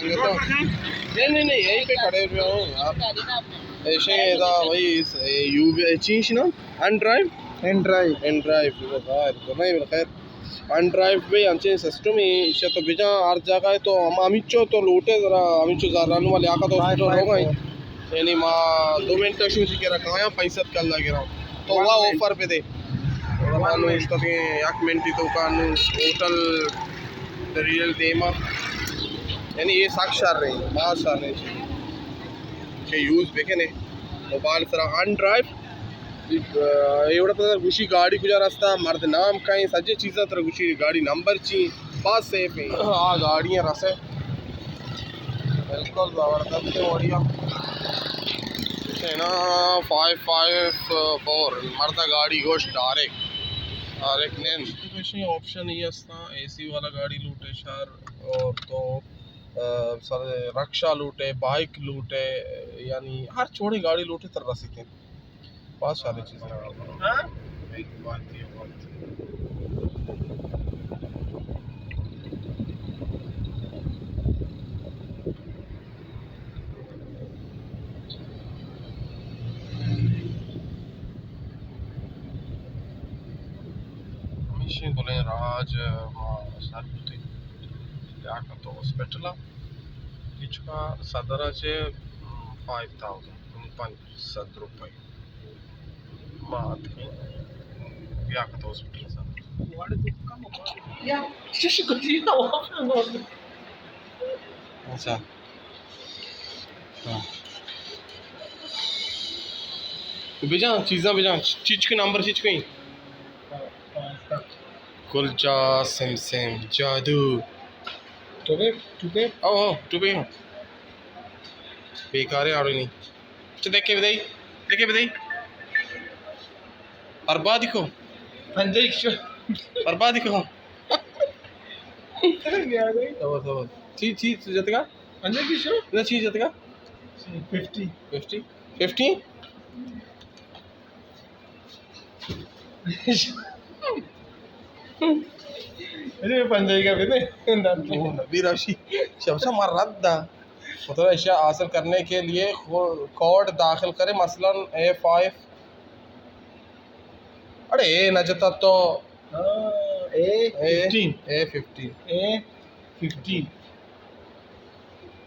نہیں، نہیں، نہیں، یہیں پہ کھڑے ہوئے ہیں یار۔ ایسے ادا وہی یو بی چیز نا، ان ڈرائیو۔ ان ڈرائیو۔ ان ڈرائیو، ظاہر تو نہیں، خیر۔ ان ڈرائیو پہ انچیں سسٹم ہے، اسے تو بجا ہر جگہ ہے، تو ہم ہمینچو تو لوٹے ذرا، ہمینچو زرانو والی آقا تو ہاسپٹل ہو گئے۔ یعنی ما دو منٹ شو چی کرا کایا پیسہ کلا گرا۔ تو وا آفر پہ دے۔ ما نو اشتگیں یک منٹی تو کان ہوٹل دریل دیما۔ یعنی یہ سک شر رہی، باز شر رہی چیز۔ کہ یوز بکنے۔ موبائل سرا ان ڈرائیو۔ اے وڑا پتہ گوشی گاڑی کجا رستا، مرد نام کئیں، سجے چیزاں ترا گوشی گاڑی نمبر چی، باز سیف ہیں۔ آ گاڑیاں رسے۔ بالکل زبردست ہے، بڑھیا۔ اسے نا فائیو فائیو فور، مرد گاڑی گوش ڈائریکٹ، ڈائریکٹ نند۔ تو ایسے آپشن یہ استا، اے سی والا گاڑی لوٹے شہر، اور تو، آ، سر رکشہ لوٹے، بائک لوٹے، یعنی ہر چوڑیں گاڑی لوٹے تر رسیتے۔ باز شریں چیز۔ ہاں؟ ہمیشی گلیں راج ما سر بوتیں۔ لیاقت ہاسپٹل ء ایچکا صدر ء چہ، م، فائیو تھاؤزنڈ، یعنی پنچ سد روپے ما اتکیں لیاقت ہاسپٹل ء صدر۔ اچھا۔ ہاں۔ بجان، چیزاں بجان، چیچ کے نمبر چیچ کہیں۔ کلچا سم سم جادو۔ ٹو پے، ٹو پے؟ او، او، ٹو پے۔ بیکارے آڑو نہیں۔ چہ دیکھے بدئی، دیکھے بدئی۔ بربادی کو۔ پنجائی شو۔ بربادی کو۔ صبر، صبر۔ چی، چی، چی جتگا؟ پنجائی شو؟ نہ، چی جتگا؟ ففٹی۔ ففٹی؟ ففٹی؟ ارے پنجائی کا بھی دے۔ او نبی راشی، شمشا مار رد دا۔ مطلب، اشیاء حاصل کرنے کے لیے خو-، کوڈ داخل کرے، مثلاً اے فائیو۔ اڑے، اے نہ جتا تو۔ ہاں، اے اے، fifteen. A fifteen. A fifteen.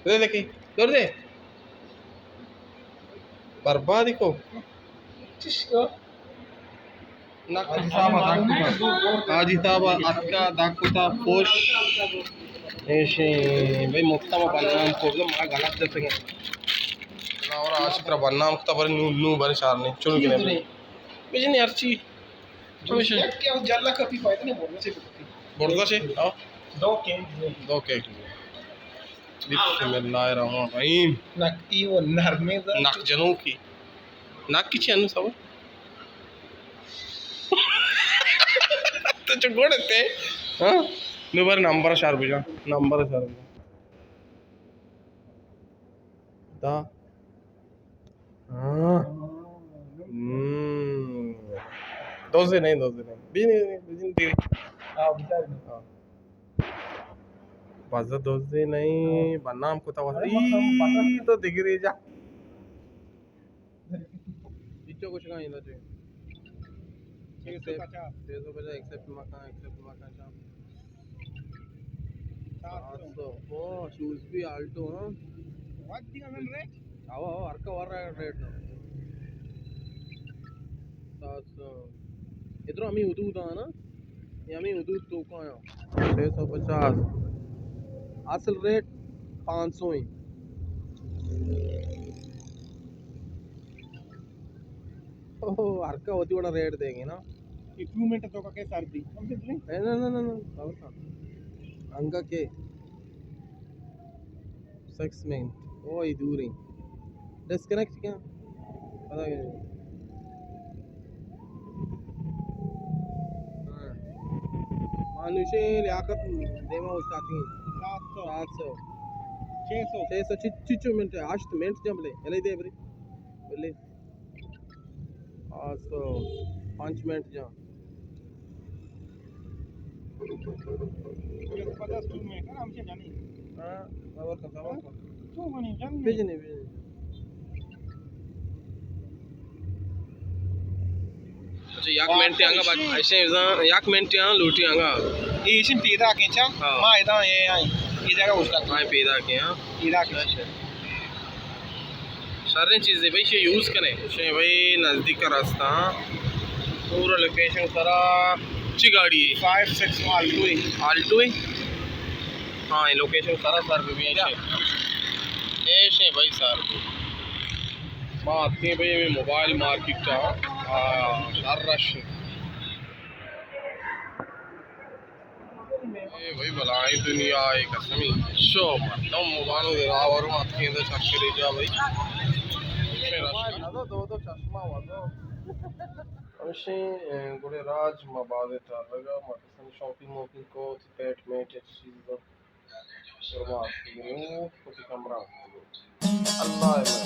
دے، دے، دور دے۔ بربادی کو۔ چش کو؟ نقل صاحب ء داکتا۔ حاجی صاحب ء اتکا داکتا پوش۔ ایشی بھئی مفتا ما بدنام کو، ما غلط جتگا۔ اور عاشق را بدنام کتا، بری نو، نو بری چار نہیں۔ چلو کہ نہیں۔ بجنی ہرچی۔ ہمیشہ۔ یک کہ جلا کپی پائے نے، بولنا چاہیے۔ بولنا چاہیے، آؤ۔ دو کیک۔ دو کیک۔ بسم اللہ الرحمن الرحیم۔ نک ای وہ نرمے دا۔ نک جنوکی۔ نک کی چی انو سبا؟ تو چو گوڑتے؟ ہاں؟ نو بر نمبر شار بجا۔ نمبر شار بجا۔ دا۔ ہاں۔ ہم۔ دوزے نہیں، دوزے نہیں۔ بھی نہیں، نہیں، بھی نہیں، بھی نہیں۔ ہاں۔ بازا دوزے نہیں، بدنام کتا واسطہ۔ ای تو دگری جا۔ اچھا کچھ کہیں نہ چاہیے۔ ایک سو پچاس۔ چھ سو پچاس، ایکسپٹ مکان، ایکسپٹ مکان شام۔ سات سو۔ او، شوز بھی آلٹو، ہاں۔ آوا، آوا، ہر کا ور ریٹ نا۔ سات سو۔ ادھر ہمیں حدود آنا۔ یہ ہمیں حدود تو کا آیا۔ چھ سو پچاس۔ اصل ریٹ پانچ سو ہیں۔ اوہ، ہر کا وتی وڑا ریٹ دیں گے نا۔ یہ ٹو منٹ تو کا کے سردی؟ نہ، نہ، نہ، نہ، نہ۔ انگا کے؟ Six minute. اوہ، یہ دور ہیں۔ ڈسکنیکٹ کیا؟ پتہ نہیں۔ ہاں۔ مانوشیں لیاقت دیما اوشتاتیں۔ سات سو۔ سات سو۔ چھ سو۔ چھ سو، چچو منٹ، ہشت منٹ جم لے۔ یلے دے بری۔ بلے۔ آ، سو پنچ منٹ جا۔ پدا تو میں کنا ہمشہ جانی۔ ہاں، صبر کن، صبر کن۔ تو بنی جان میں۔ بجنے، بجنے۔ اچھا، یک منٹ آنگا بعد ایشی۔ ایشی زان، یک منٹ آں لوٹی آنگا۔ ایشی پیدا کیں چا؟ ہاں۔ ما ادا اے آئی۔ اے جگہ اوشتا۔ ہاں، پیدا کیں، ہاں۔ پیدا کیں۔ اچھا۔ شریں چیزے بھائی، شے یوز کنے۔ شے بھائی نزدیک کا راستہ، ہاں۔ پورا لوکیشن سرا۔ چی گاڑی ہے؟ فائیو سکس آلٹو ہے۔ آلٹو ہے؟ ہاں، یہ لوکیشن سرا سر بھی ہے۔ ایشے۔ ایشے بھائی سر بھی۔ ما آتے ہیں بھائی، ہمیں موبائل مارکیٹ کا۔ ہاں، شر رش۔ اے بھائی بلاہیں دنیا اے قسمی۔ شو مردم موبائل دے راور اتکیں دے چکرے جا بھائی۔ شے رش۔ نہ دو، دو، دو چشمہ وا دو۔ ہمشی، اے، گڑے راج ما بازے ترگا، ما کسانی شاپنگ موپنگ کو، پیٹ میٹ چیز دو۔ شما نو کتی کمرہ۔ اللہ